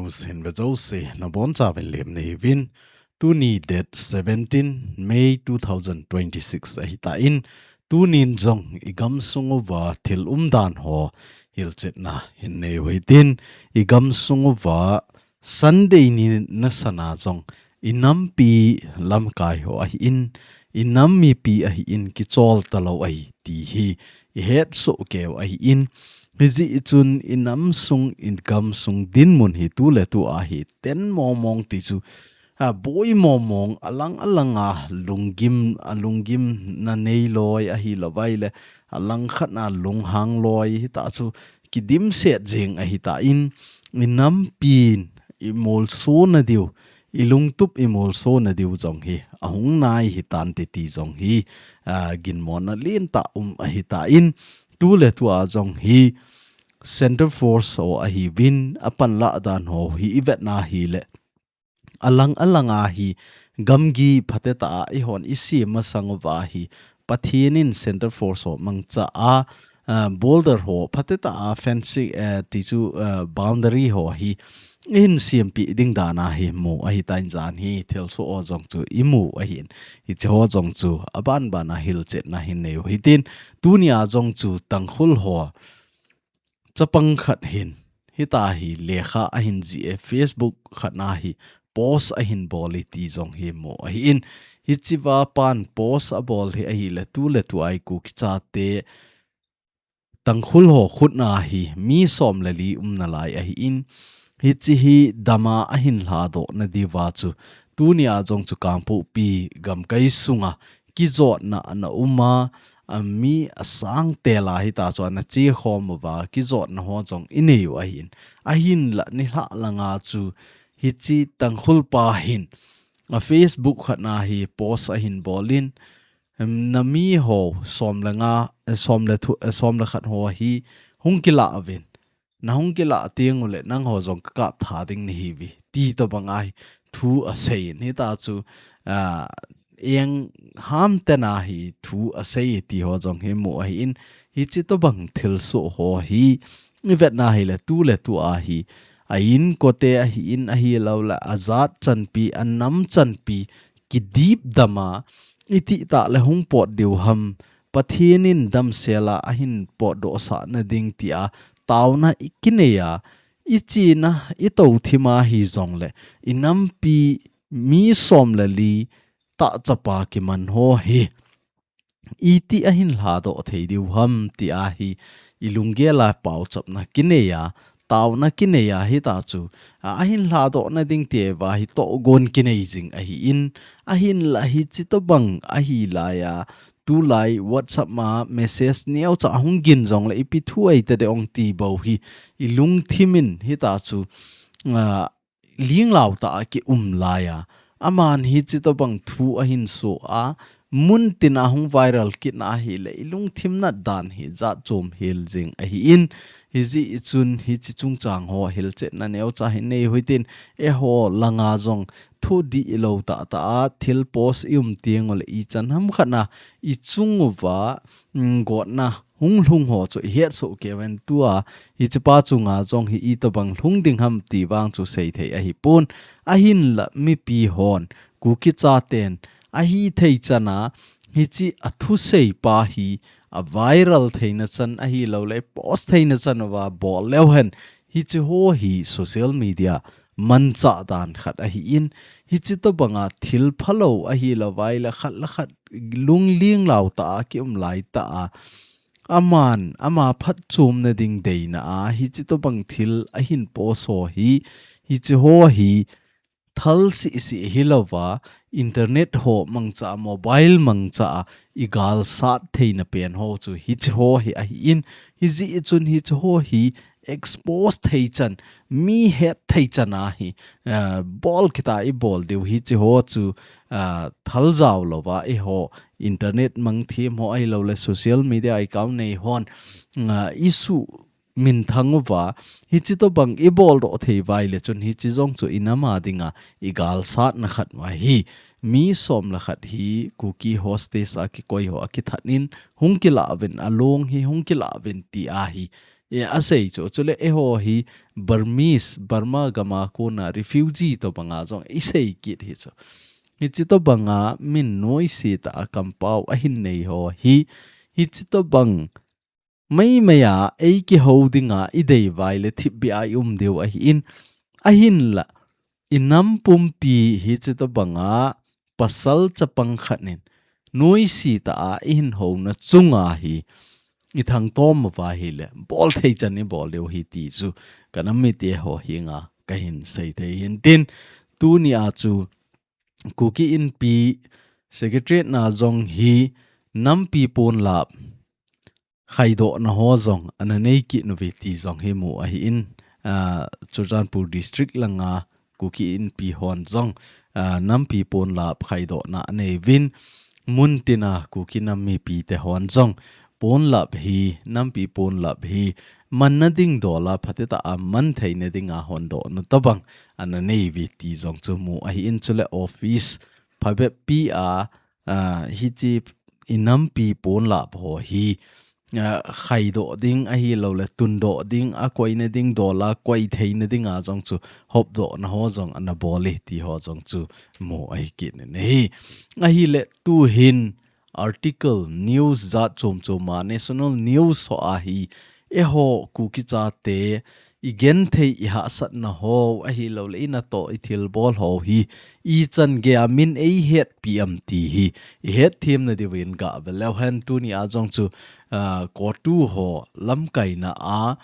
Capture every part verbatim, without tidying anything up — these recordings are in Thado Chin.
News hin ve jouse, nabonchauvin lemna hiuvin. Tuni date seventeen May two thousand twenty-six ahitan, tunin jong i gamsung uva thil umdan ho hilchetna hin nei u hitin, i gamsung uva Sunday ni nasana jong i nampi lamkai ho ahin, i nam mipi ahin kichol talou ahi ti hi i hetsoh keu ahin, hijeh chun i namsung, i gamsung dinmun hi tuletua hi ten mongmong ti chu, a, boi mongmong, alang alanga lunggim, a lunggimna neiloi ahilouvaile, alangkhatna lunghang loi hita chu kidimset jing ahitan, i nampin i molsona diu, i lungtup i molsona diu jong hi ahung nai hitante ti jong hi, a, ginmona lentah um ahitan, tuletua jong hi Centre Force ho ahiuvin, apanlah dan ho hi i vetna hile, alang alanga hi gamgi phatetah a eihon i sem masang uva hi Pathen in Centre Force ho mangcha a, a, border ho phatetah a fencing, eh, ti chu, eh, boundary ho hi i hin sempeh ding dan a hi mu ahitan, jan hi thilsoh ho jong chu i mu ahin, hiche ho jong chu abanbana hilchetna hin nei u hitin, tunia jong chu Tangkhul ho chapang khat hin hita hi lekha ahin jih e, Facebook khatna hi post ahin bol e ti jong hi mu ahin, hichea pan post abol hi ahile tuletua i Kuki chate Tangkhul ho khutna hi mi som le li umnalai ahin, hiche hi dama ahin lhadohna diuva chu tunia jong chu Kangpokpi gamkai sunga kijotna ana um a, a mi asang tela hita chu ana chekhom uva kijotna ho jong i nei u ahin, ahinla nilhah langa chu hiche Tangkhul pa hin a Facebook khatna hi post ahin bolin, em, na mi ho som le nga, eh, som le thu, eh, som le khat ho hi hung kilah uvin, na hung kilah teng ule nangho jong ka kap tha ding nahiuve ti tobang a hi thu asei in, hita chu, a, eng ham tena hi thu asei ti ho jong hi mu ahin, hiche tobang thilsoh ho hi i vetna hile tuletua hi a inkote ahin, ahiloule a jat chanpi, a nam chanpi kidip dama i titah le hung pot diu ham, Pathen in damsela ahin potdoh sahna ding tia taona i kinei a, i china i touthima hijongle i nampi mi som le li tah chapa kiman ho hi iti ahin lhadoh thei diu ham tia hi i lunggel a pauchapna kinei a, taona kinei a hita chu, a, ahin lhadohna ding tiuva hi tohgon kinei jing ahin, ahinla hiche tobang ahi laiya, tulai WhatsApp ma message neocha hung gin jongle ipi thu ahi tadeh ong ti bou hi i lungthim in hita chu, a, linglao tah a kium laiya, aman hiche tobang thu ahin soh a, muntin a hung viral kitna ahile i lungthim nat dan hi jat chom hel jing ahin, hijeh chun hiche chungchang ho hilchetna neocha hin nei u hitin, eiho langa jong thu dihlou tahtah a thil post i um teng ule ichan ham khat na i chung uva, mm, gotna hung lhung ho chu i hetsoh kei uvin, tua hichepa chunga jong hi itobang lhung ding ham ti vang chu seithei ahipon, ahinla mipi hon, Kuki chaten ahithei chan a hiche a thusei pa hi a viral theina chan ahiloule post theina chan uva bol leu hen, hiche ho hi social media manchah dan khat ahin, hiche tobanga thil phalou ahilouvaile khat le khat lung linglao tah a kium laitah a, aman ama phatchomna ding deina a hiche tobang thil ahin post ho hi, hiche ho hi thal sisi hilouva, internet ho mangcha, mobile mangcha a i galsat theina pen ho chu hiche ho hi ahin, hijeh chun hiche ho hi expose thei chan, mi het thei chan a hi, a, bol kit a i bol diu hiche ho chu, a, thal jao louva eiho internet mangthim ho ahiloule social media account nei hon, a, i suh minthang uva, hiche tobang i boldoh thei uva ahile chun hiche jong chu i nam a dinga i galsatna khat uva hi, mi som le khat hi Kuki hostage a kikoi ho akithat in hung kilah uvin, along hi hung kilah uvin tia hi E, asei chu, chule eiho hi Burmese, Burma gama kona refugee tobanga jong isei kit hi chu. Hichi tobanga min noise tah a kampao ahin nei ho hi, hichi tobang maimai a eikihou dinga idei vai le thipbeh a ium diu ahin, ahinla inam pumpi hichi tobanga pasal chapang khat in noise tah a ihin houna chunga hi ithangtom uva hile bol thei chan ibol diu hi ti chu kanam mite ho henga kahin sei thei hin tin, tuni a chu Kuki Inpi Secretariat na jong hi nampi ponlap khaidohna ho jong ana nei kit uve ti jong hi mu ahin, ah, Churachandpur District langa Kuki Inpi hon jong, ah, nampi ponlap khaidohna anei uvin, muntina Kuki nam mipite hon jong ponlap hi, nampi ponlap hi manna ding dola phatetah a man theina dinga hondohna tobang ana nei uve ti jong chu mu ahin, chule office phabep pi a, ah, hichi inampi ponlap ho hi, ah, khaidoh ding ahilouleh tundoh ding, akoina ding dola koi theina dinga jong chu hopdohna ho jong ana bol e ti ho jong chu mu ahi kit in ahi. Ahile tuhin article, news jat chom chom a, national news ho a hi eiho Kuki chate igenthei ihahsatna ho ahilouleh inatoh ithilbol ho hi ichan geiya min eihetpi am ti hi ihetthem na diuvin gah ve leu hen, tuni a jong chu, ah, CoTU ho lamkaina a,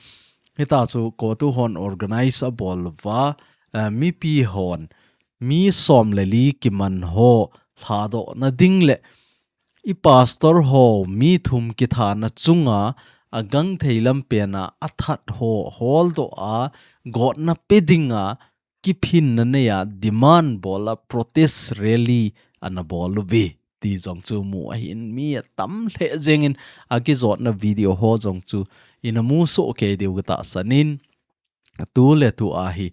hita chu CoTU hon organize abol uva, ah, mipi hon mi som le li kiman ho lhadohna ding le i pastor ho mi thum kithana chunga agangthei lampena athat ho holdoh a gotna pe dinga kiphinna neiya demand bola protest rally ana bol uve ti jong chu mu ahin, mi atam lheh jengin akijotna video ho jong chu ina mu soh kei diu katahsan in, tu le tu a hi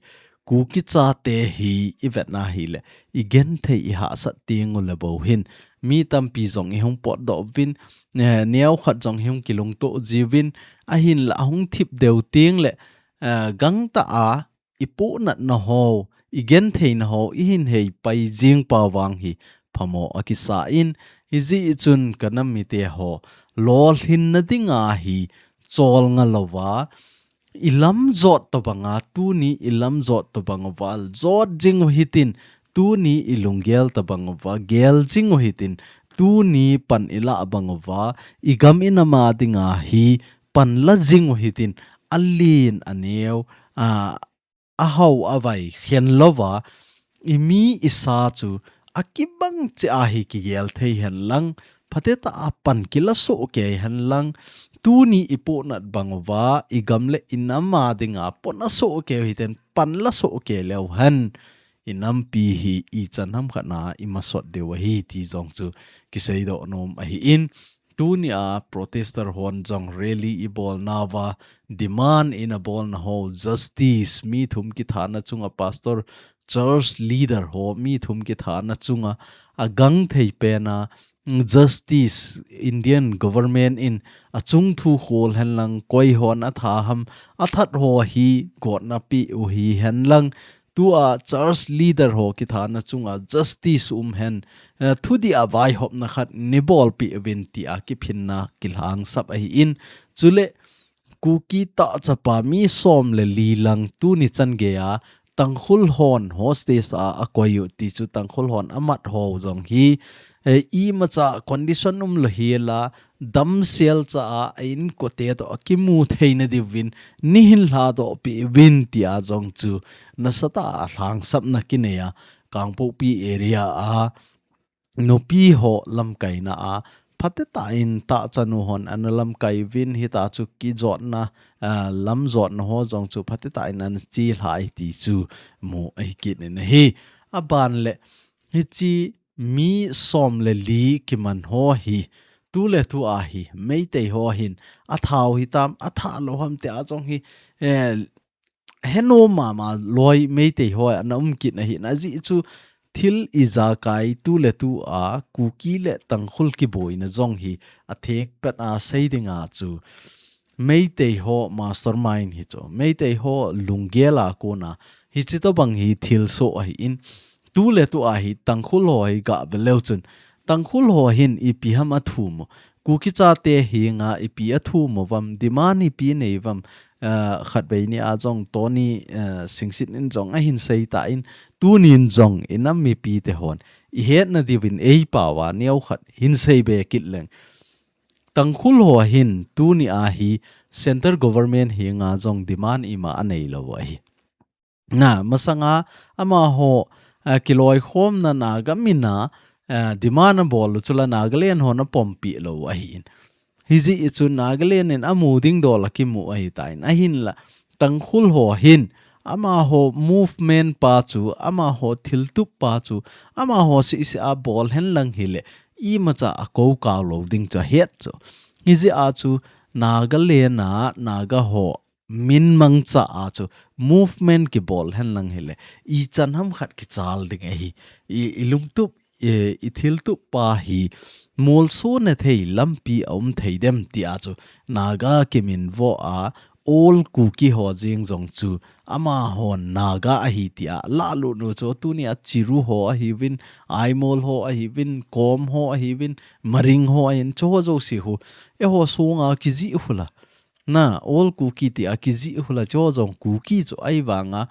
Kuki chate hi ivetna hile igenthei ihahsat teng ule bou hin mi tampi jong ihung potdoh uvin, eh, neokhat jong ihung kilungto jiuvin, ahinla ahung thip deu teng le, eh, gangtah a ipohnatna ho, igentheina ho ihin heipai jing pa vang hi phamo akisa in, hijeh chun kanam mite ho lolhinna dinga hi cholnga louva, ilam jot tobanga, tuni ilam jot tobang uva jot jing u hitin, tuni ilunggel tobang uva gel jing u hitin, tuni pan ilah bang uva igam inam a dinga hi pan la jing u hitin, alen aneo, a, ahao avai khen louva, imi isa chu akibang cheh a hi kigel thei hen lang, phatetah a pan kila soh kei hen lang, tuni ipohnat bang uva igam le inam a dinga pona soh kei u hiten, pan la soh kei leu hen inampi hi ichan ham khat na imasot diu ahi ti jong chu kiseidoh nom ahin, tuni a protester hon jong rally ibolnauva demand ina bolna ho, justice, mi thum kithana chunga pastor, church leader ho mi thum kithana chunga agangthei pena justice, Indian government in achung thu khol hen lang, koi hon atha ham, athat ho hi gotna pe u hihen lang, tua church leader ho kithana chunga justice um hen, eh, thudih a vaihopna khat neibolpeh uvin tia kiphinna kilhangsap ahin, chule Kuki tah chapa mi som le li lang tuni chan geiya Tangkhul hon hostage a akoi u ti chu Tangkhul hon amat ho jong hi, eh, imacha condition umlou hiela damsel cha a, a inkote toh akimu theina diuvin neihin lhadohpeh uvin tia jong chu nasatah a lhangsapna kinei a, Kangpokpi area a nupi ho lamkaina a phatetah in tahchanu hon ana lamkai uvin, hita chu kijotna, ah, lamjotna ho jong chu phatetah in ana chelhai ti chu mu ahi kit in ahi. Aban le hiche mi som le li kiman ho hi, tu le tu a hi, Meitei ho hin, atha u hitam, atha lou ham tia jong hi, eh, henom mama loi Meitei ho ana um kit ahin, ajeh chu thil ijakai tu le tu a, Kuki le Tangkhul kiboina jong hi, atheng pet a sei dinga chu, Meitei ho mastermind hi chu, Meitei ho lunggel a kona hichi tobang hi thilsoh ahin, tuletu a hi Tangkhul ho hi gah ve leu chun, Tangkhul ho hin ipi ham athum u, Kuki chate henga ipi athum uvam, demand ipi anei uvam, ah, khatvei nia jong Tony, ah, Singsit in jong ahin seitan, tunin jong inam mipite hon ihetna diuvin eipao a neokhat hin seibe kit leng. Tangkhul ho hin tuni a hi Centre Government henga jong demand ima anei lou ahi. Na, masanga amaho, ah, kiloikhomna Naga mina, ah, demand abol u chula Nagaland hon apompi lou ahin. Hijeh chun Nagaland in amu ding dol akimu ahitan. Ahinla, Tangkhul ho hin, amaho movement pa chu, amaho thiltup pa chu, amaho sisi abol hen lang hile, imacha akou kau lou ding chu ahet chu. Hijeh a chu, Nagaland a, Naga ho, min mangcha a chu movement kibol hen lang hile, ichan ham khat kichal ding ahi. I, ilungtup, i, ithiltup pa hi molsona thei lampi aum thei dem tia chu Naga kiminvo a, Old Kuki ho jeng jong chu amahon Naga ahi tia lalut u chu tunia Chiru ho ahiuvin, Aimol ho ahiuvin, Kom ho ahiuvin, Maring ho ahin, chuho jouse hu, eiho sunga kijih hula. Na, Old Kuki tia kijih hula, chuho jong Kuki chu ahivanga,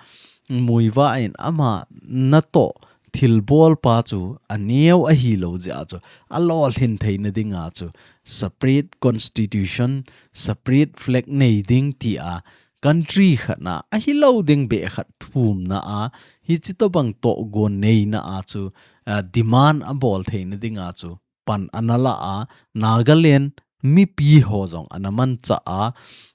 Muivah in ama natoh thilbol pa chu aneo ahilou jeh a chu, alolhin theina dinga chu, separate constitution, separate flag nei ding tia, country khat na, ahilou ding beh khat thumna a, hichi tobang tohgon neina a chu, ah, demand abol theina dinga chu, pan ana la a, Nagaland mipi ho jong ana mancha a,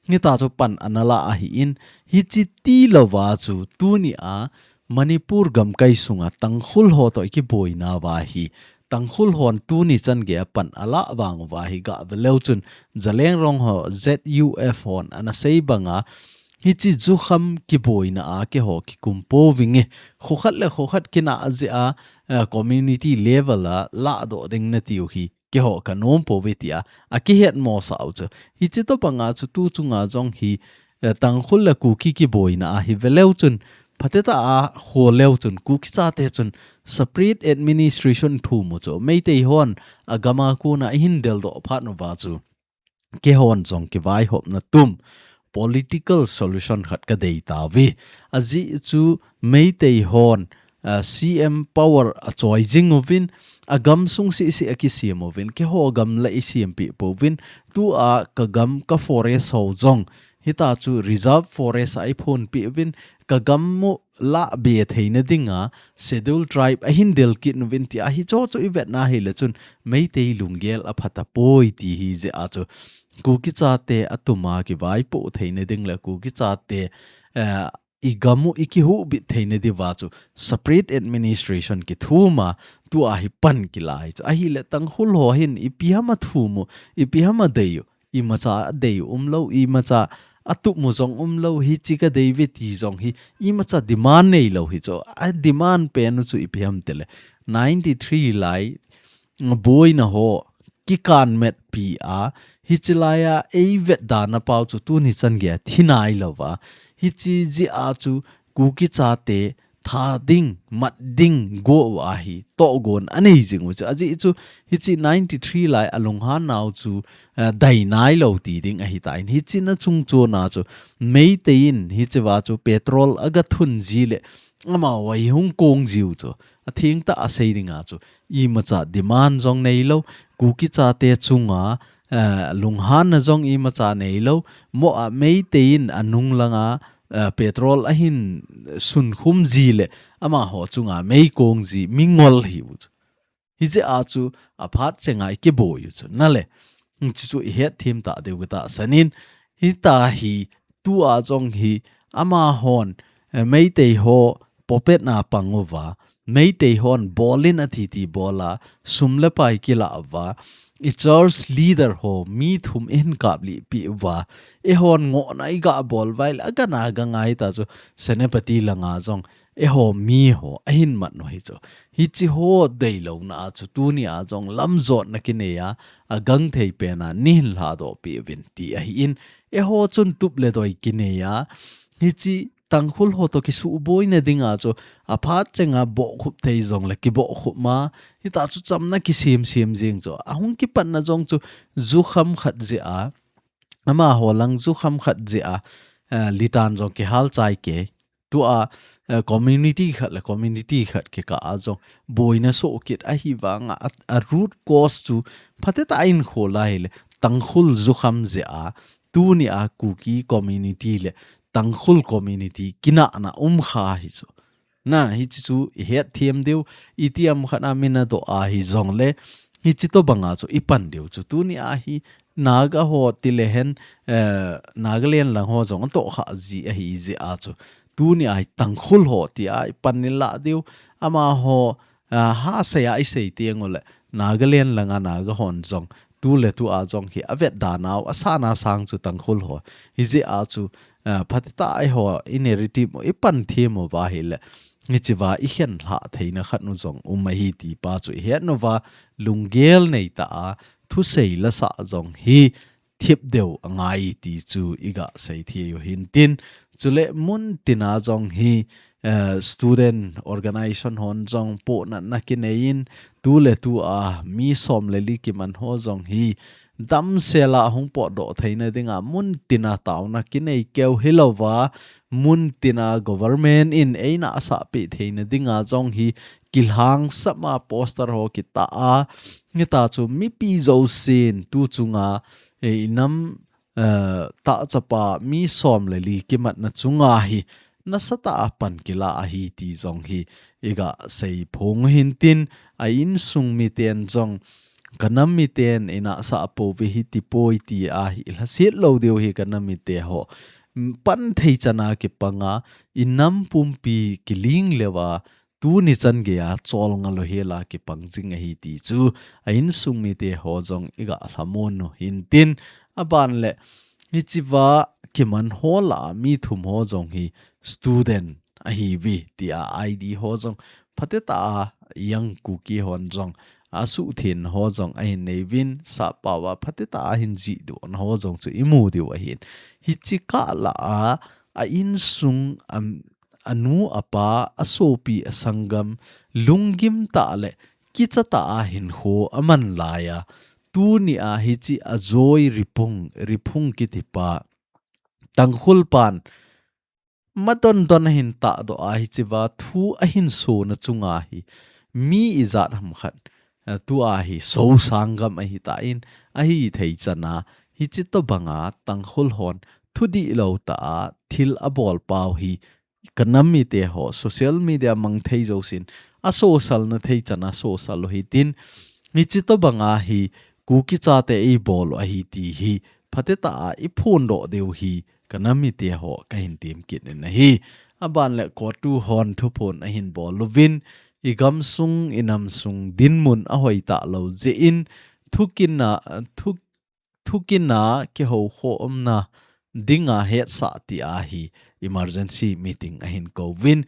hita chu pan ana la ahin, hichi tilouva chu tunia Manipur gamkai sunga Tangkhul ho toh ikiboina uva hi, Tangkhul hon tuni chan geiya pan ala vang uva hi gah ve leu chun, Zeliangrong ho Z U F hon ana sei banga, hichi jukham kiboina a keiho kikum pouvinge, khokhat le khokhat kinah jeh a, eh, community level a ladoh ding natiu hi keiho kanom pouve tia akihet mosah u chu. Hichi tobanga chu tu chunga jong hi, eh, Tangkhul le Kuki kiboina a hi ve leu chun, phatecha a kho leu chun, Kuki chate chun separate administration thum u chu, Meitei hon agam a kona ahin deldoh phat uva chu, keihon jong kivaihopna tum political solution khat kadei tauve. Ajeh chu Meitei hon, ah, C M power achoi jing uvin, agam sung sisi akisem uvin, keiho gam la isempeh pouvin, tua kagam ka forest ho jong, hita chu reserve forest a iphonpeh uvin, kagam mu lahbe theina dinga, Schedule Tribe ahin del kit uvin tia hicheho chu ivetna hile chun Meitei lunggel aphatapoi ti hi jeh a chu Kuki chate atuma kivaipoh theina ding le Kuki chate, eh, igam u ikihuhbit theina diuva chu separate administration kithum a tua hi pan kila hi chu. Ahile Tangkhul ho hin ipi ham athum u, ipi ham adei u, imacha adei u umlou, imacha atup u jong umlou, hichi kadei uve ti jong hi, imacha demand neilou hi chu. A demand pen u chu ipi ham tile, ninety three lai, boina ho kikanmetpi a, hichi laiya eivetda na pau chu tuni chan geiya thi nailouva, hichi jeh a chu Kuki chate tha ding, mat ding, go u ahi, tohgon anei jing u chu. Ajeh chu, hichi ninety three lai alunghan nau chu, eh, dai nailou ti ding ahitan. Hichi na chung chona chu, Meitei in hichiva chu petrol agathun ji le, amaho hi hung kong jiu chu. Athengtah a sei dinga chu, imacha demand jong neilou, Kuki chate chunga, eh, lunghanna jong imacha neilou, mo a Meitei in anung langa, eh, petrol ahin sunkhum ji le, amaho chunga meikong ji, mingol hiu chu. Hijeh a chu aphat chenga ikiboi u chu. Nale, hichi chu ihet thim tah diu katahsan in, hita hi tua jong hi amahon, eh, Meitei ho puppet na pang uva, Meitei hon bol in ati ti bol a, sum le pai kila uva, i church leader ho mi thum ihin kaplih peh uva, eihon ngohna igabol uva ahile, agana gangai ta chu Senapati langa jong, eiho mi ho ahin mat u hi chu. Hichi ho deilouna a chu tuni a jong lamjotna kinei a, agangthei pen a nei hin lhadoh peh uvin ti ahi in, eiho chun tup le doi kinei a, hichi Tangkhul ho toh kisuhboina ding a chu aphat chenga bohkhup thei jongle kibohkhup ma, hita chu chamna kisem sem jeng chu. Ahung kipatna jong chu jukham khat jeh a, amaho lang jukham khat jeh a, eh, litan jong kihal chai kei. Tua, eh, community khat le community khat kikah a jong boina soh kit ahi vang a, a, a root cause chu phatecha in khol a hile Tangkhul jukham jeh a, tuni a Kuki community le Tangkhul community kinahna um kha hi chu. Na, hichi chu ihet them diu, itiham khat a min adoh ahi jongle, hichi tobang a chu ipan diu chu. Tuni a hi Naga ho tile hen, eh, Nagaland lang ho jong atoh kha ji ahi jeh a chu. Tuni a hi Tangkhul ho ti a ipan in lah diu, amaho, ah, ha sei a isei teng ule, Nagaland lang a Naga hon jong, tu le tu a jong hi avet dan a u, asan a sang chu Tangkhul ho. Hijeh a chu, ah, phatecha eiho i narrative u ipan them uva hile, hichi va ikhen lhah theina khat u jong um ahi ti pa chu ihet uva, lunggel neitah a thusei lasah jong hi thip deu angai ti chu iga sei thei u hintin. Chule mun tina jong hi, eh, student organization hon jong pohnatna kinei in, tu le tu a mi som le li kiman ho jong hi damsel a hung potdoh theina dinga mun tina taona kinei keu hilouva, mun tina government in eina asah peh theina dinga jong hi kilhangsap a poster ho kitah a, hita chu mipi jousen tu chunga, eh, inam, eh, tahchapa mi som le li kimatna chunga hi nasatah a pan kila ahi ti jong hi iga sei phong hintin, a insung miten jong ka nam miten eina asah pouve hiti poi ti a hi ilhaset lou diu hi ka nam mite ho. Pan thei chan a kipang a, inam pumpi kiling leuva, tuni chan gei a chol ngal u hel a kipang jing ahi ti chu a insung mite ho jong iga lhamon u hintin, aban le hichi va kiman ho lah a mi thum ho jong hi student ahiuve ti a I D ho jong phatecha a Young Kuki hon jong asuhtheng ho jong ahin nei uvin, sappao a phatecha a ahin jih doh na ho jong chu imu diu ahin. Hichi kah lah a, a insung, a, anu, apa, asopi, asanggam, lunggim tah le kicha tah a hinkho aman lai a, tuni a hichi a Joy Riphung, Riphung kiti pa, Tangkhul pan, madondon ahin tahdoh a hichi va thu ahin sona chunga hi mi ijat ham khat, eh, tu a hi so sanggam ahi tan, ahithei chan a hichi tobang a Tangkhul hon thudihlou tah a thil abol pau hi ka nam mite ho social media mang thei jousen a social na thei chan a social u hitin, hichi tobang a hi Kuki chate eibol u ahi ti hi phatecha a iphondoh diu hi ka nam mite ho kahin tem kit in ahi. Aban le COTU hon thuphon ahin bol uvin, igamsung, inamsung dinmun ahoi talou jeh in, thukin a, thu, thukin a kihoukhom na dinga hetsah ti a hi emergency meeting ahin kouvin.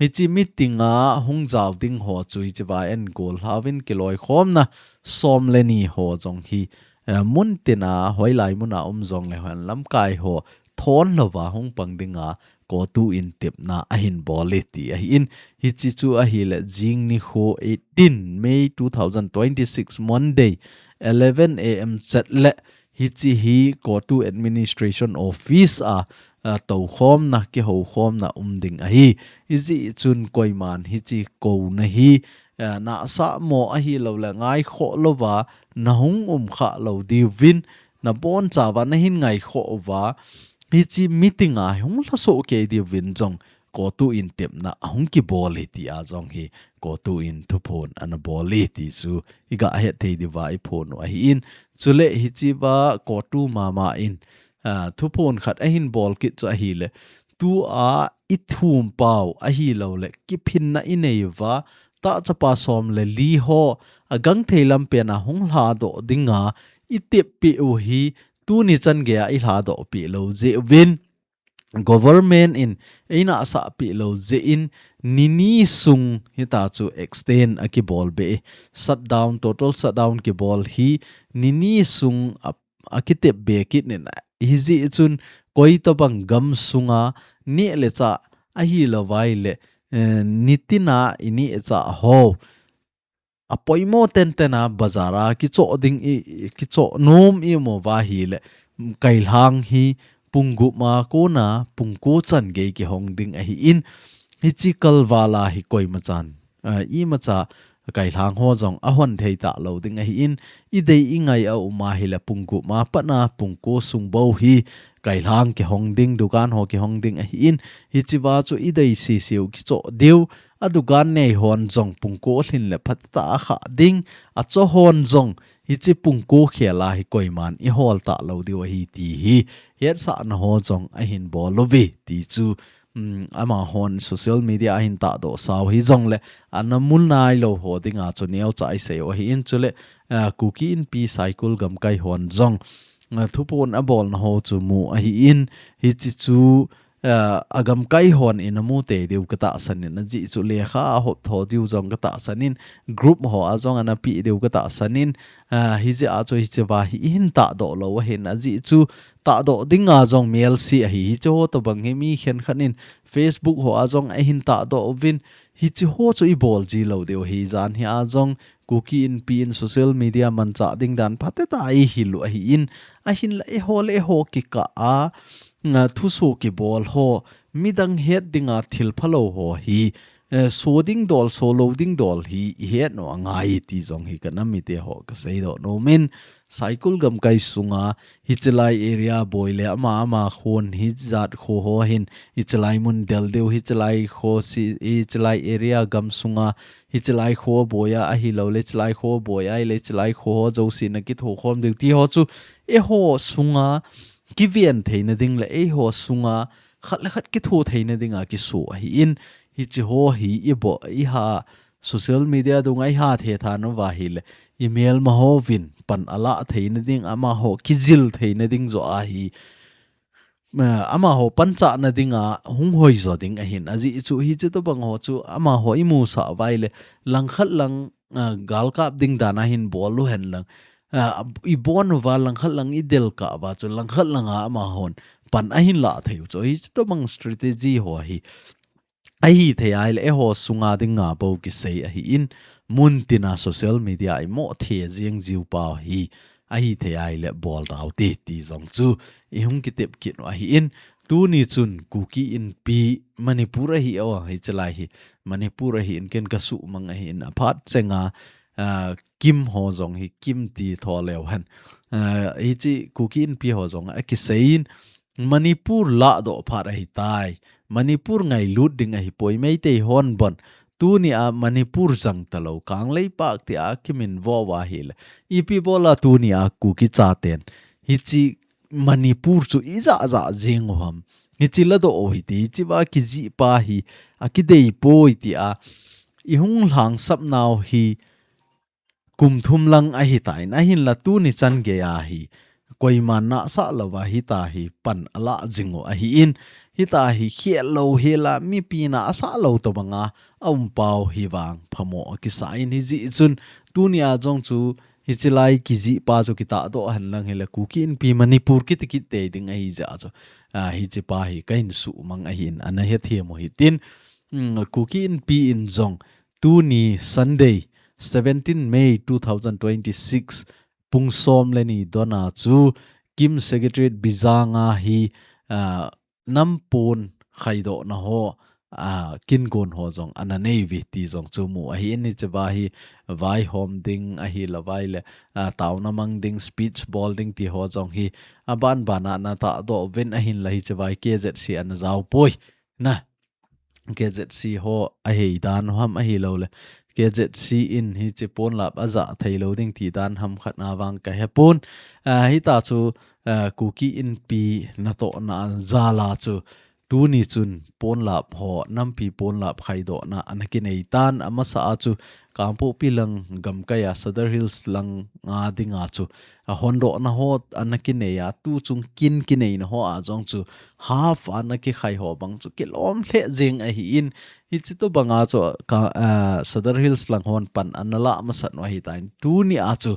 Hichi meeting a hung jao ding ho chu hichi va eingol lhauvin kiloikhomna som le ni ho jong hi, eh, mun tina hoilai mun a um jongle hon lamkai ho thon louva hung pang dinga COTU in tepna ahin bol e ti ahin. Hichi chu ahile jing nikho eighteen May two thousand twenty-six Monday eleven A M chet le hichi hi COTU Administration Office a, a, toukhomna, kihoukhomna um ding ahi. Hijeh chun koiman hichi kouna hi, a, nahsah mo ahilou le ngaikhoh louva nahung um khalou diuvin, nabonchauva nahin ngaikhoh uva, hichi meeting a hung lhasoh kei diuvin jong COTU in tepna ahung kibol e ti a jong hi COTU in thuphon ana bol e ti chu iga het thei diuva iphon u ahin. Chule hichi va COTU mama in, a, thuphon khat ahin bol kit chu ahile, tu a ithum pau ahilou le kiphinna inei uva, tahchapa som le li ho agangthei lampen a hung lhadoh dinga itep peh u hi tuni chan gei a ilhadoh peh lou jeh uvin, government in eina asah pi lo je in nini sung hita chu extend a kibol be shutdown, total shutdown kibol hi nini sung a, a kitep be kit nin hi ji chun koi to bang gam sunga ni le cha ahi lo vai le, eh, nitina ini cha ho. A poimo tenten a bazar a kicho ding i, i kicho nom i mo va hi le, kailhang hi pung gup ma kona pung ko chan gei kihong ding ahi in, hi chi kalvala hi koi ma chan. A, i ma cha kailhang ho jong a hon thei ta lo ding ahi in, i dei i ngai a um a hi le pung gup ma pat na pung ko sung bo hi kailhang kihong ding, dukan ho kihong ding ahi in, hi chi va chu i dei si siu kicho diu, a dukan nei hon jong pung ko lhin le phat ta a kha ding, a cho hon jong hi chi pung ko khel a hi koi man i hol ta lo diu ahi ti hi, het sa na ho jong ahin bol lo ve ti chu, um, ama hon social media ahin ta do sau hi jong le, ana mul nai lo ho ding a chu neo cha i sei u ahi in chu le, a, Kuki Inpi Saikul gamkai hon jong, a, thupon a bol na ho chu mu ahi in, hi chi chu, a, a gamkai hon in a mu te diu ka ta san in a ji chu le kha a hop tho diu jong ka ta san in group ho a jong ana pi diu ka ta san in, a, hi ji a chu hi chi va hi hin ta do lo ahin a ji chu ta do ding a jong mel si ahi hi chu ho to bang hi mi khen khan in Facebook ho a jong a hin ta do vin hi chi ho chu i bol ji lo diu hi jan hi a jong Kuki Inpi in social media man cha ding dan phate ta i hi lu ahi in a hin la e ho le e ho ki ka a, a, thuso kibol ho, midang het dinga thil phalo ho hi, eh, so ding dol, so lo ding dol hi, i het no a ngai ti jong hi ka nam mite ho ka sei do no min, Saikul gamkai sunga, hi chilai area boi le ama ama khon hi jat kho ho hin, hi chilai mun del deu, hi chilai kho si, hi chilai area gam sunga, hi chilai kho boi a, ahi lo le chilai kho boi a, le chilai kho ho jo si na ki tho khom deu ti ho chu, e ho sunga, ki vian theina ding le, e ho sunga, khat le khat kitho theina dinga kiso ahi in, hi chi ho hi i bo, i ha social media dunga i ha the tha no va hi le, i mel ma ho vin pan a la theina ding, ama ho kijil theina ding jo ahi. Ma, ama ho pan cha na dinga hung hoi jo ding ahin. A ji chu hi chu to bang ho chu ama ho i mu sa vai le, lang khat lang, a, gal kap ding dan ahin bol lu hen lang. A, i bon va lang khat lang i del ka va chu lang khat lang a ama hon pan ahin la thei u chu hi chu to bang strategy ho hi. Ahi thei ai le e ho sunga ding nga bo ki sei ahi in mun tina social media i mo the jing jiu pa hi ahi thei ai le bol dau ti ti jong chu i hung kitep kit u ahi in tuni chun Kuki Inpi Manipur ahi o hi chalai hi Manipur ahi in ken ka su mang ahi in a phat chenga a, kim ho jong hi kim ti tho leu hen. A, hi chi Kuki Inpi ho jong a kisei in Manipur la do phat ahi tai. Manipur ngai lut ding ahi poi Meitei hon bon. Tuni a Manipur jang ta lo kang lei pak ti a kimin vo va hi le. Ipi bola tuni a Kuki cha ten. Hi chi Manipur chu i ja ja jing u ham. Hi chi la do hi ti, hi chi va ki ji pa hi, a ki dei poi ti a. I hung hlang sap nau hi kum thum lang ahi ta in, ahin la tuni chan gei a hi. Koiman na sa lo va hi ta hi pan a la jing u ahi in, hi ta hi khel lo hi la mi pi na a sa lo to banga, a um pau hi vang phamo a kisa in hi ji chun, tuni a jong chu Hi chi lai ki ji pa chu ki ta do han lang hi le Kuki Inpi Manipur ki ti ki te ding ahi ja chu. A, hi chi pa hi ka hin su mang ahi in ana he thiam u hi tin. Mm, Kuki Inpi in jong tuni Sunday, seventeen May two thousand twenty-six, pung som le ni dona chu Kim Secretariat Bijang a hi, a, nam pon khai do na ho, a, kin gon ho jong ana nei vi ti jong chu mu ahi in hi chi va hi vai hom ding ahi la vai le, a, tau na mang ding speech bol ding ti ho jong hi a ban ban a na ta do vin ahin la hi chi vai K Z C ana jau poi na. K Z C ho a hei dan ham ahi lo le. K Z C in hi chi pon lap a ja thei lo ding ti dan ham khat na vang ka he pon. A, hi ta chu, a, Kuki Inpi na to na ja la chu tuni chun ponlap ho, nampi ponlap khaidohna ana kinei tan, amasa a chu Kangpokpi lang gamkai a Sadar Hills lang a dinga chu a hondohna ho ana kinei a, tu chung kin kineina ho a jong chu half ana kikhai ho bang chu kilom lheh jeng ahi in, hichi tobanga chu ka, ah, Sadar Hills lang hon pan ana lah masat u ahi tan, tuni a chu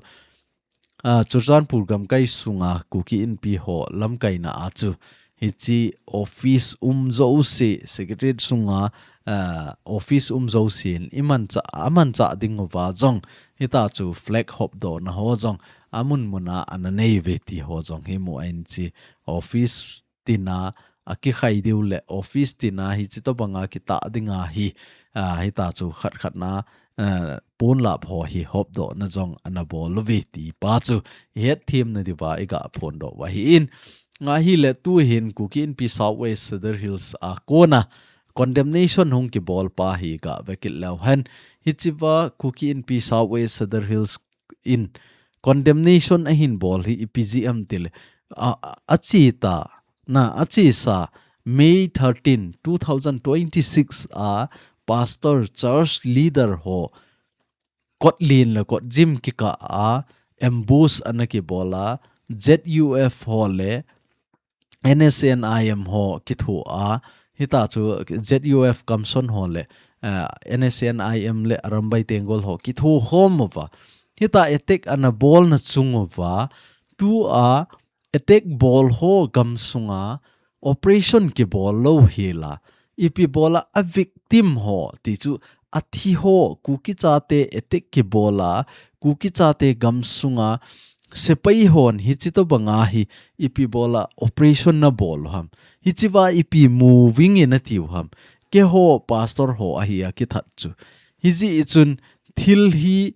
ah, Churachandpur gamkai sunga Kuki Inpi ho lamkaina a chu hichi office um jouse, secretariat sunga, ah, office um jousen imancha, amancha ding uva jong hita chu flag hopdohna ho jong amun muna ana nei uve ti ho jong hi mu ahin chi, office tina a kikhai diu le office tina hichi tobanga kitah dinga hi, ah, hita chu khat khat na, ah, ponlap ho hi hopdohna jong ana bol uve ti pa chu i hetthemna diuva i ga phondoh u ahi in. Ahile tu hin Kuki Inpi South West Sadar Hills a kona condemnation hung kibol pa hi ga vekit leu hen. Hichiva Kuki Inpi South West Sadar Hills in condemnation ahin bol hi ipi jeh ham tile, a, a, achita, na, achesa May thirteen, two thousand twenty-six a pastor church leader ho kot lin le kot jim kikah a ambush ana kibol a, Z U F ho le N S C N I M ho kitho a, hita chu Z U F Kamson ho le, eh, N S C N I M le Arambai Tenggol ho kitho khom uva, hita attack ana bolna chung uva, tua attack bol ho gamsunga operation kibol lou hela, ipi bola a victim ho ti chu, athi ho, Kuki chate attack kibol a, Kuki chate gamsunga sepai hon hichi tobanga hi ipi bola operation na bol u ham, hichiva ipi moving in ati u ham, keiho pastor ho ahi a kithat chu. Hijeh chun thil hi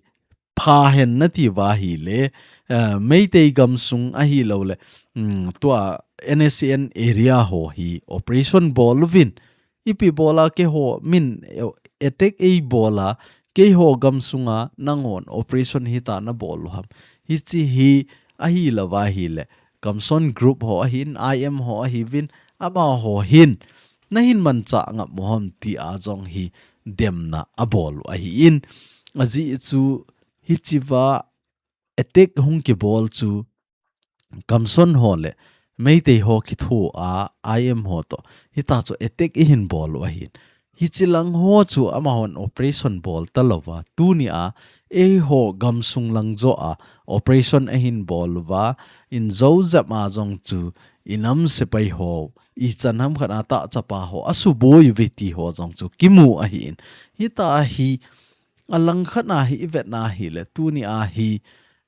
pha hen nati uva ahile, eh, Meitei gamsung ahilou le, mm, tua N S C N area ho hi operation bol uvin, ipi bola keiho min, eh, attack ei bol a, keiho gamsunga nanghon operation hita na bol u ham. Hichi hi ahilou va ahile, Kamson group ho ahin, I M ho ahiuvin, amaho hin, nahin manchah ngap u ham ti a jong hi demna abol u ahi in. Ajeh chu hichiva attack hung kibol chu Kamson ho le Meitei ho kitho a, I M ho to, hita chu attack ihin bol u ahin. Hichi lang ho chu amahon operation bol talou va, tuni a eiho gamsung lang joh a operation ahin bol uva, in jojep a jong chu inam sepai ho ichan ham khat a tahchapa ho asuboi uve ti ho jong chu kimu ahi in. Hita hi alang khat a hi ivet na ahile, tuni a hi,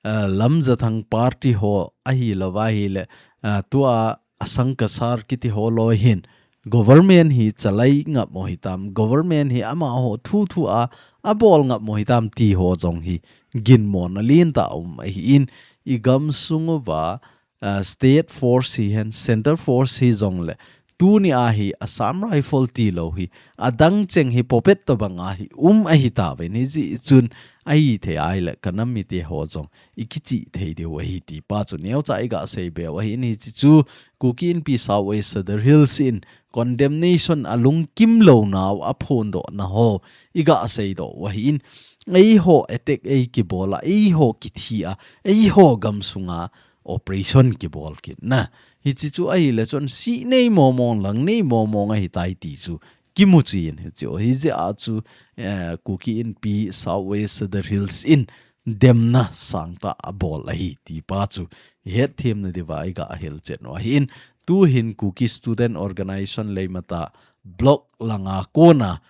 eh, Lamjathang party ho ahilou va ahile, eh, tua Asang Kasar kiti ho loi hin government hi chalai ngap mo hitam, government hi amaho thu thu a abol ngap mo hitam ti ho jong hi ginmona lentah um ahi in, i gamsung uva, ah, state force hihen, center force hijong le, tuni a hi Assam Rifle tilou hi, adang cheng hi puppet tobang a hi um ahi tauvin, hijeh chun ahithei ahile kanam mite ho jong ikichih thei diu ahi ti pa chu neocha iga seibe u ahi in, hichi chu Kuki Inpi South West Sadar Hills in condemnation alungkim lou nau aphondohna ho iga seidoh u ahi in, eiho attack ei kibol a, eiho kithi a, eiho gamsunga operation kibol kit na. Hichi chu ahile chun sih nei momong, lang nei momong ahitai ti chu kimu chin hichi u. Hijeh a chu, eh, Kuki Inpi South West Sadar Hills in demna sangtah abol ahi ti pa chu hetthemna diuva iga hilchen u ahi in. Tuhin Kuki Student Organization Leimata block langa kona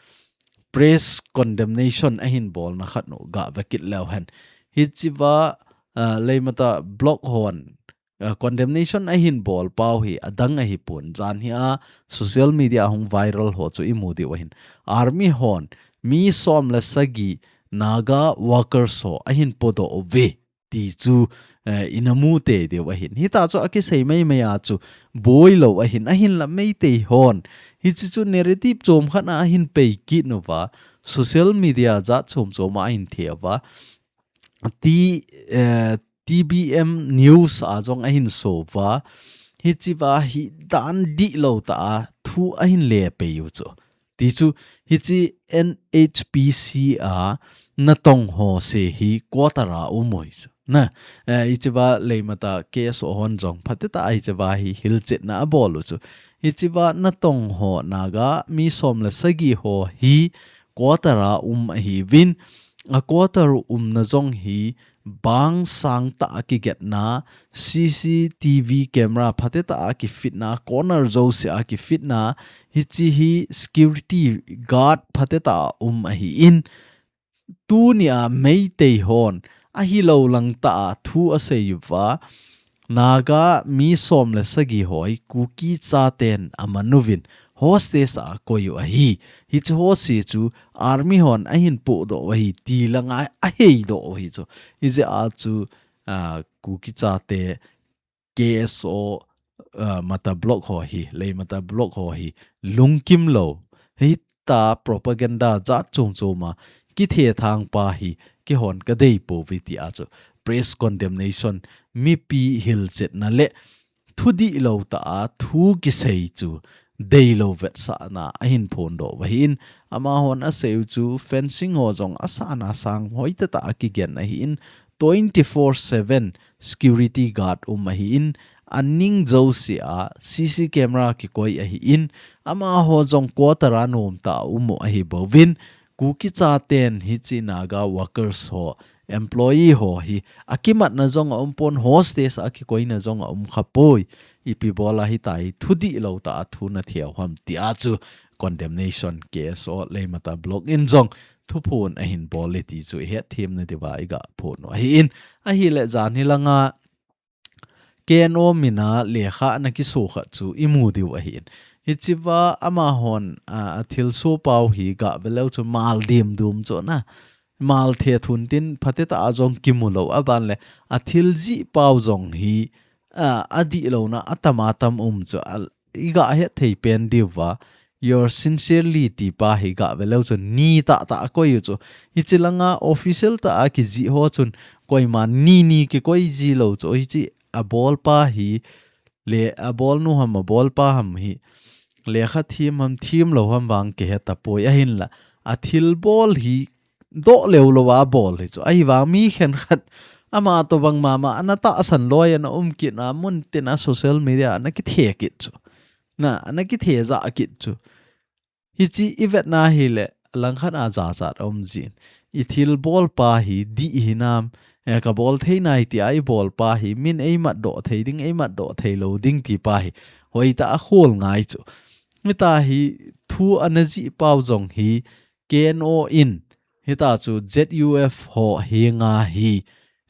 press condemnation ahin bolna khat nu ga vekit leu hen. Hichiva, ah, Leimata block hon, ah, condemnation ahin bol pau hi adang ahipon, jan hi a social media a hung viral ho chu imu diu ahin. Army hon mi som le sagi Naga workers ho ahin podoh uve ti chu, eh, ina mu tei diu ahin. Hita chu akisei maimai a chu boi lou ahin, ahinla Meitei hon hichi chu narrative chom khat a ahin pei kit uva, social media jat chom chom a ahin the uva, ti, eh, T B M News a jong ahin so uva, hichi va hi dan dih lo ta a thu ahin le pei u chu. Ti chu, hichi N H P C a natong ho se hi quarter a um u hi chu. Na, eh, hichi va Leimata K S O hon jong phatah a hichi va hi hilchetna abol u chu. Hichi va natong ho Naga mi som le sagi ho hi quarter a um ahi vin, a quarter umna jong hi bang sang ta a kigetna, C C T V camera phatah a kifitna, corner jouse a kifitna, hichi hi security guard phatah a um ahi in, tuni a Meitei hon ahi lo lang ta a thu asei u va, Naga mi som le sagi ho hi Kuki chaten aman u vin hostage a koi u ahi. Hichi ho se chu army hon ahin podoh u ahi ti langa ahei doh u hi chu. Hijeh a chu, a, Kuki chate K S O, a, Mata block ho hi, Leimata block ho hi lungkim lo. Hita propaganda jat chom chom a kithe thang pa hi kihon kadei pou ve ti a chu press condemnation, mipi hilchetna le thu dih lo ta a thu kisei chu dei lo vetsahna ahin phondoh u ahi in, amahon asei u chu fencing ho jong asang asang hoi tah tah a kigen ahi in, twenty four seven security guard um ahi in, aning jouse a C C camera kikoi ahi in, amaho jong quarter a nom ta a um u ahi bou vin, Kuki chaten hichi Naga workers ho, employee ho hi akimatna jong aum pon, hostage a kikoina jong aum kha poi. Ipi bol a hitia hi thu dih lo ta a thu na thei u ham ti a chu condemnation K S O Leimata block in jong thuphon ahin bol e ti chu ihet them na diu va iga phon u ahi in, ahile jan hi langa K N O min a lekha ana kiso khat chu imu diu ahi in. Hichi va amahon, a, athilso pau hi gah ve leu chu mal dimdum chu na. Mal the thun tin phatah tah a jong kimu lo, aban le athil jih pau jong hi, a, adih lo na atam atam um chu a, iga het thei pen diu va. Yours sincerely ti pa hi gah ve leu chun ni tah tah a koi u chu. Hichi langa official tah a kijih ho chun koima ni ni kikoi ji lo chu. Hichi abol pa hi le abol nu ham abol pa ham hi lekha them ham them lo ham vang kihe ta poi, ahin la athil bol hi doh leu lo a bol hi chu. Ahivang mi khenkhat ama tobang mama ana tahsan loi ana um kit na mun tin a social media ana kithe kit chu. Na, ana kithe jah kit chu. Hichi ivet na hile, langkhat a jachat aum jin. Ithil bol pa hi dih hinam, eh, kabol thei nai tia ibol pa hi, min eimat doh thei ding, eimat doh thei lo ding ti pa hi. Hoi tah a khol ngai chu. Hitia hi thu ana jih pau jong hi, K N O in, hitia chu Z U F ho hi nga hi,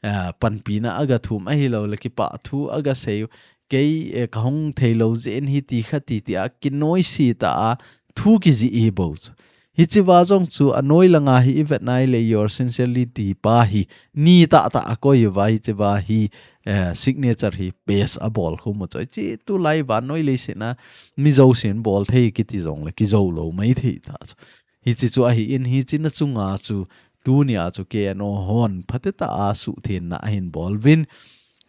a, panpina aga thum ahi lo le kipah thu aga sei u, kei, eh, kahung thei lo jeh in hiti khati tia kinoise tah a thu kijih hi bou chu. Hichi va jong chu anoi langa hi ivet nai le yours sincerely ti pa hi ni tah tah a koi u va hichi va hi, eh, signature hi paste abol khum u chu. Hichi tulai vannoi leiset a mi jousen bol thei kiti jong le kijou lo mai thei ta chu. Hichi chu ahi in, hichi na chunga chu tunia chu K N O hon phatah tah a suhthengna ahin bol uvin.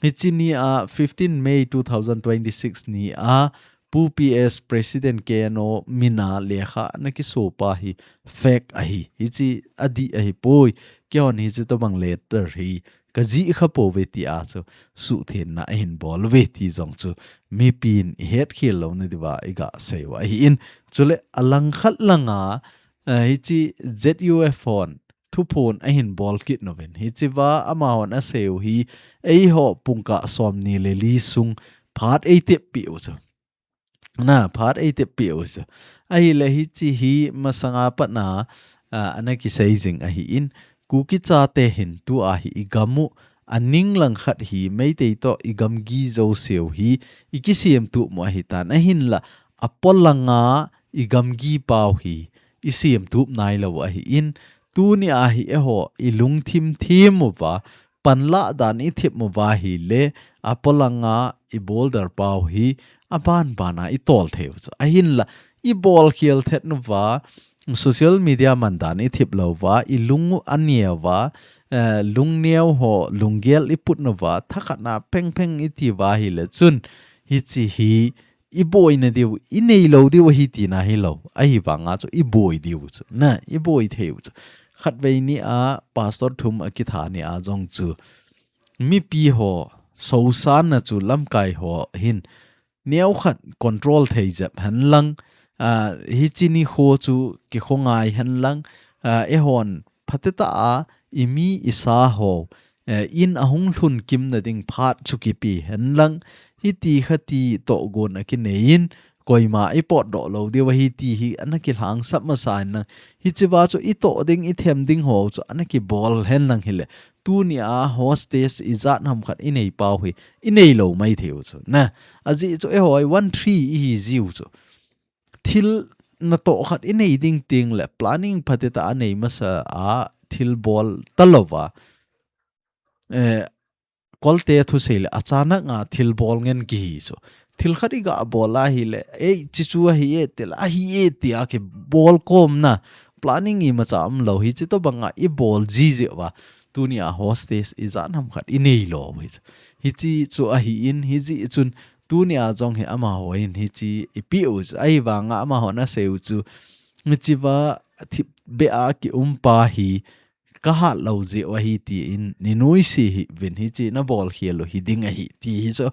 Hichi nia fifteen May two thousand twenty-six nia Pu P S President K N O min a lekha ana kiso pa hi fake ahi. Hichi adih ahi poi. Keihon hichi tobang letter hi kajih kha pou ve tia chu suhthengna ahin bol uve ti jong chu mipin ihet khel lou na diuva iga sei u ahi in. Chule alangkhat langa, eh, hichi Z U F hon thuphon ahin bol kit uvin. Hichi uva amahon asei u hi eiho pungkah somni le li sung phat eitep peh u chu. Na, phat eitep peh u chu. Ahile hichi hi masanga patna, ah, ana kisei jing ahi in, Kuki chate hin tua hi igam u, aning langkhat hi Meitei toh igamgi jouseu hi ikisem tup u ahitan, ahinla apolanga igamgi pau hi isem tup nailou u ahi in, tunia hi eiho ilungthim them uva, panlah dan ithep uva ahile, apolanga ibol der pau hi aban bana itol thei u chu. Ahinla, ibol khel thet uva, social media man dan ithep lou uva, ilung u aneo uva, eh, lungneo ho, lunggel iput uva, thakhatna phengpheng iti uva ahile chun, hichi hi i boina diu, i nei lou diu ahi tina hilou. Ahivanga chu i boi diu chu. Na, i boi thei u chu. Khatvei ni a, pastor thum a kitha ni a jong chu. Mipi ho, sosan na chu lamkai ho hin. Neo khat control thei jep hen lang. Ah, hichi nikho chu kikhongai hen lang. Ah, eihon phateta a, i mi i sa ho. Eh, in ahung lhun kimna ding phat chu kipe hen lang. Hiti khati tohgon a kinei in, koima i potdoh lou diu ahi ti hi ana kilhangsap masa in lang. Hichiva chu i toh ding, i them ding ho chu ana kibol hen lang hile. Tuni a hostage ijat ham khat i nei pau hi, i nei lou mai thei u chu. Na, ajeh chu eiho hi one three i hi jiu chu. Thil natoh khat i nei ding teng le planning phateta a nei masa a thil bol talouva. Eh, kolte thusei le achanak a thil bol ngen kihi chu. Thil khat i ga bol a hile, ei, chichu ahi e, til ahi e, tia kibol komna. Planning imacha umlou hichi tobanga i bol jiji uva. Tuni a hostage ijat ham khat i nei lou hi chu. Hichi chu ahi in, hijeh chun tuni a jong hi amaho hin hichi i pe u chu. Ahivanga amaho na sei u chu. Hichiva thipbeh a kium pa hi ka hat lou jeh u ahi ti in, ni nuisi hih uvin hichi na bol khel u hi ding ahi ti hi chu.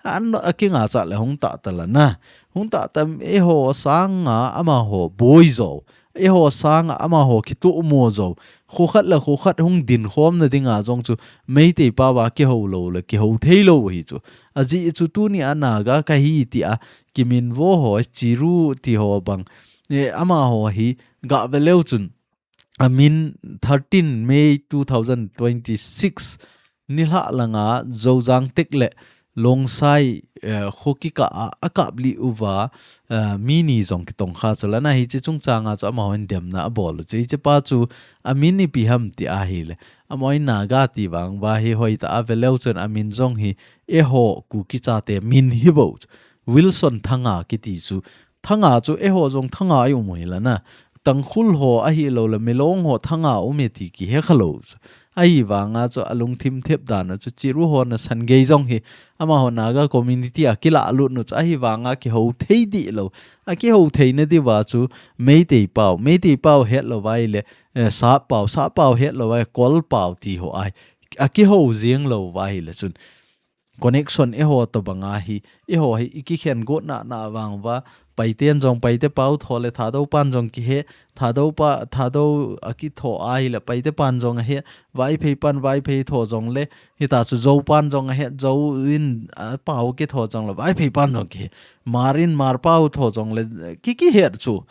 An a kinga cha le hung tah ta la na. Hung tah ta eiho sanga amaho boi jou. Eiho sanga amaho kituh mo jou. Khokhat le khokhat hung din khomna dinga jong chu Meitei pau va kiho lou le kiho thei lou hi chu. Ajeh chu tuni a Naga kahi ti a kiminvo ho, Chiru ti ho bang. E, amaho hi ga ve leu chun. Amin thirteen May two thousand twenty-six nilhah langa Zojang tek le Longsai, eh, kho kikah a, a kaplih uva, eh, mi ni jong kitongkha chu lana hichi chungchanga chu amahon demna abol u chu. Hichi pa chu amin ipi ham ti ahile. Amahon Naga ti vang uva hi hoitah a ve leu chun amin jong hi eiho Kuki chate min hi bou chu. Wilson Thanga kiti chu. Thanga chu eiho jong Thanga i um u hi lana. Tangkhul ho ahilou le Milong ho Thanga um e ti kihe kha lou chu. Ahivanga chu alungthim thep dan u chu Chiru ho nasan gei jong hi amaho Naga community a kilah lut u chu ahivanga kiho thei dih lou. A kiho theina diuva chu Meitei pau, Meitei pau het lou vai le, eh, Sap pau, Sap pau het lou vai, Kol pau ti ho ahi. A kiho jeng lou vai le chun. Connection eiho tobanga hi, eiho hi i kikhen got na na vang uva, Paiten jong Paite pau tho le Thadou pan jong kihe, Thadou pa, Thadou a kitho ahile Paite pan jong ahe, Vaiphei pan Vaiphei tho jong le, hita chu Zou pan jong ahe, Zou in, a, pau kitho jong le, Vaiphei pan jong kihe, Hmar in Hmar pau tho jong le, ki, kihe chu.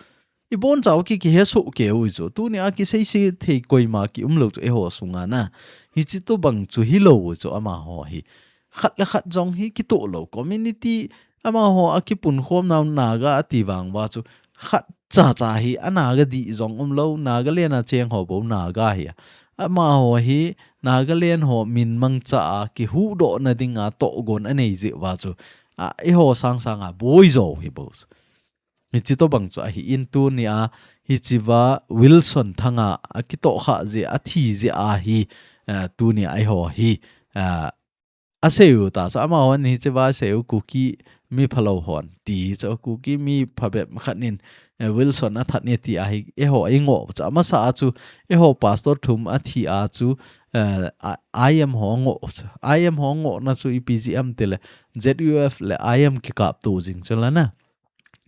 I bonchau ki, kihe soh kei u chu. Tuni a kiseise thei koima kium lou chu eiho sunga na. Hichi tobang chu hilou chu amaho hi. Khat le khat jong hi kitoh lou. Community amaho a kipunkhom nau Naga ati vang uva chu. Khat cha cha hi a Naga dih jong um lou. Nagaland a cheng ho bou Naga hi. Amaho hi Nagaland ho min mangcha a kihuhdoh na dinga tohgon anei jeh uva chu. A, eiho sang sanga boi jou hi bou chu. Hichi tobang chu ahi in tuni a, hichiva Wilson Thanga a kitoh kha jeh a thi jeh a hi, eh, tuni a eiho hi, eh, asei u ta chu amahon hichiva asei u Kuki mi phalou hon ti chu Kuki mi phabep khat in, eh, Wilson a that ni ti ahi eiho i ngoh chu amasa a chu eiho pastor thum a thi a chu, eh, a, I M ho ngoh chu. I M ho ngoh na chu ipi jeh ham tile Z U F le I M kikap to jing chu lana.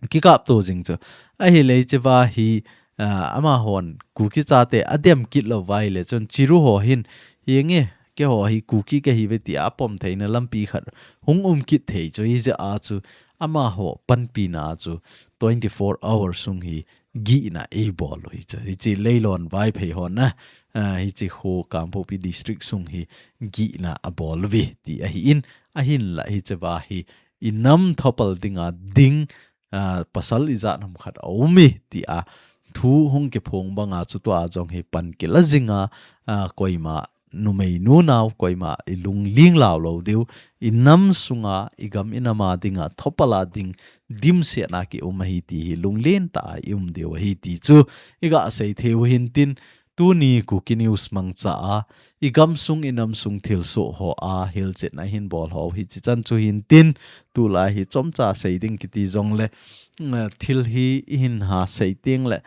Kikap to jing chu. Ahile hichiva hi, ah, amahon Kuki chate adem kit lou vai le chun Chiru ho hin, hi nge, keiho hi Kuki kahi ve ti a pom theina lampi khat hung um kit thei chu hijeh a chu amaho panpina chu twenty-four hours sung hi gihna eibol u hi chu. Hichi Leilon Vaiphei hon na, ah, hichi kho Kangpokpi district sung hi gihna abol uve ti ahi in, ahinla hichiva hi i nam thopal dinga ding, ah, pasal ijat ham khat a um e ti a thu hung kiphong banga chu tua jong hi pan kila jinga, ah, koima numei nunau koima i lungling lau lou diu, i nam sunga, i gam i nam a dinga thopal a ding dimset na kium ahi ti hi lunglen tah a i um diu ahi ti chu i ga sei thei u hin tin Tuni Kuki News mangcha a, i gamsung i namsung thilsoh ho a hilchetna hin bol ho hichi chan chu hin tin, tulai hi chomcha sei ding kiti jongle, mm, thil hi i hin ha sei teng le,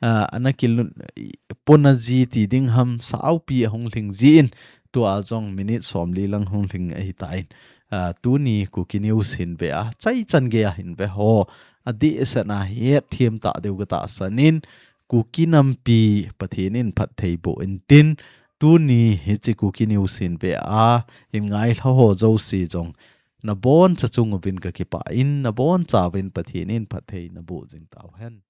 ah, ana kilun, i, pona ji ti ding ham saupi a hung lhing ji in, tua jong minute somli lang hung lhing ahi ta in. Ah, tuni Kuki News hin ve a, chai chan gei a hin ve ho, adeh sena hetthem ta deu ka tahsan in, Kuki nampi Pathen in phatthei boh in tin, tuni hichi Kuki News hin ve a, hin ngai lha ho jouse jong, na boncha chung uvin ka kipah in, na boncha uvin Pathen in phatthei na boh jing tau hen.